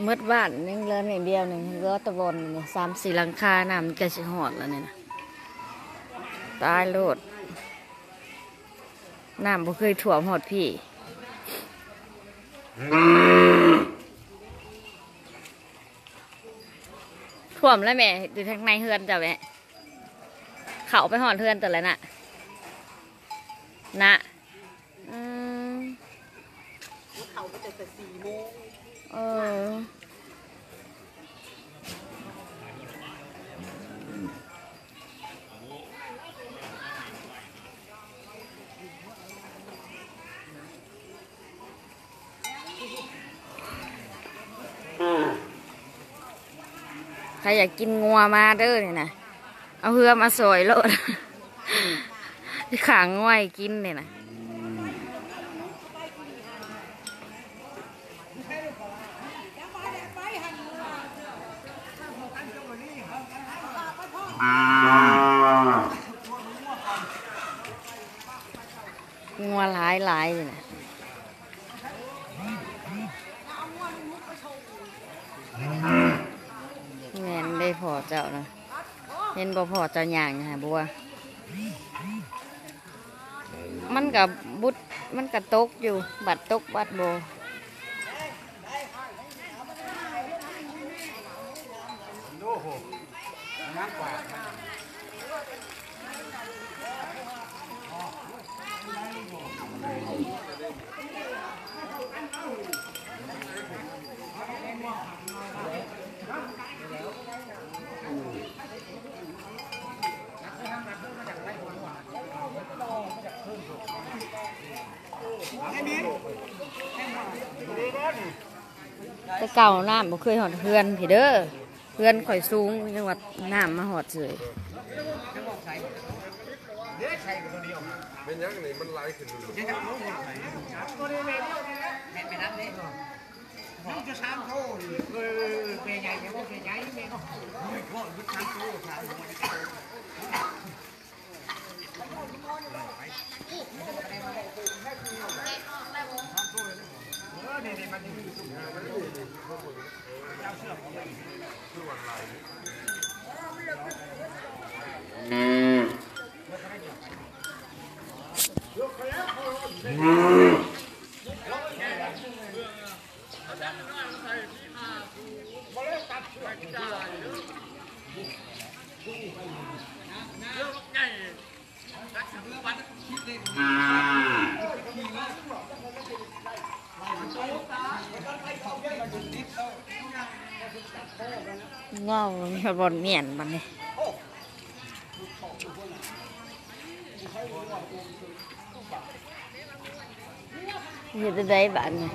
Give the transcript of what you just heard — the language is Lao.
ໝົດບ້ານ ຍັງເຫຼືອນີ້ດຽວໜຶ່ງ ເຫຼືອແຕ່ບ່ອນນີ້ ສາມສີ່ຫຼັງຄາ ນ້ຳໃກ້ຊິຮອດແລ້ວນີ້ນະ. ຕາຍໂລດ ນ້ຳບໍ່ເຄີຍຖ້ວມຮອດພີ້. ຖ້ວມແລ້ວແມ່ ຢູ່ທາງໃນເຮືອນເຈົ້າແມ່ ເຂົ້າໄປຮອດເຮືອນເຈົ້າແລ້ວນະ ນະ. ອືມ ເຂົາໄປແຕ່ສີ່ໂມງ ເອີ. ໃຜຢາກກິນງົວມາເດີນີ້ນະ ເອົາເຮືອມາຊ່ອຍໂລດ ຂ້າງງົວໃຫ້ກິນນີ້ນະ. ງົວຫຼາຍໆ ນີ້ນະ. ແມ່ນເດ້ພໍ່ເຈົ້ານະ ເຫັນບໍ່ພໍ່ເຈົ້າຍ່າງຫາບົວ ມັນກະບຸດ ມັນກະຕົກຢູ່ ບັດຕົກບັດບໍ່. ແຕ່ເກົ່ານ້ຳບໍ່ເຄີຍຮອດເຮືອນພີ້ເດີ ເຮືອນຂ້ອຍສູງ ຍັງວ່ານ້ຳມາຮອດເສີຍ. ແມ່ນຫຍັງນີ້ມັນຫຼາຍຂຶ້ນ? ງໍ ມີບ່ອນມ້ຽນບັດນີ້. ເຮັດຈັ່ງໃດບາດນີ້?